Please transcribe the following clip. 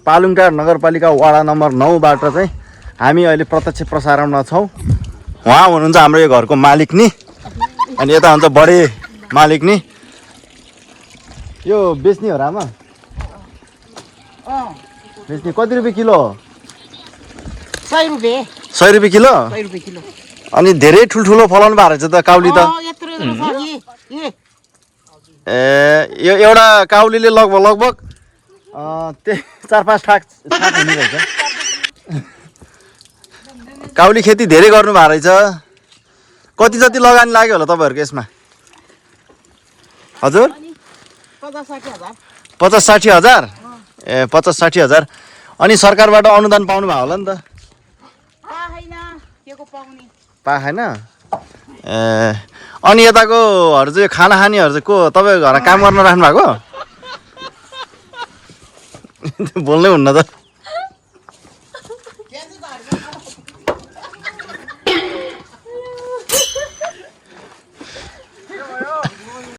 पालुङटार नगरपालिका वडा नम्बर 9बाट चाहिँ हामी अहिले प्रत्यक्ष प्रसारणमा छौँ। उहाँ हुनुहुन्छ हाम्रो यो घरको मालिक नि, अनि यता हुन्छ बडे मालिक नि। यो बेच्ने हो रामा? बेच्ने कति रुपियाँ किलो हो? 100 रुपियाँ। 100 रुपियाँ किलो? 100 रुपियाँ किलो। अनि धेरै ठुल्ठुलो फलाउनु भएको रहेछ त काउली त। यो एउटा काउलीले लगभग त्यही 4-5 ठाक हुने रहेछ। काउली खेती धेरै गर्नु भएको रहेछ। कति जति लगानी लाग्यो होला तपाईँहरूको यसमा? हजुर 50-60 हजार? ए 50-60 हजार। अनि सरकारबाट अनुदान पाउनु भयो होला नि त? पाएन? ए अनि यताकोहरू चाहिँ खाना खानेहरू चाहिँ को तपाईँको घरमा काम गर्न राख्नु भएको? बोल्नै हुन्न त।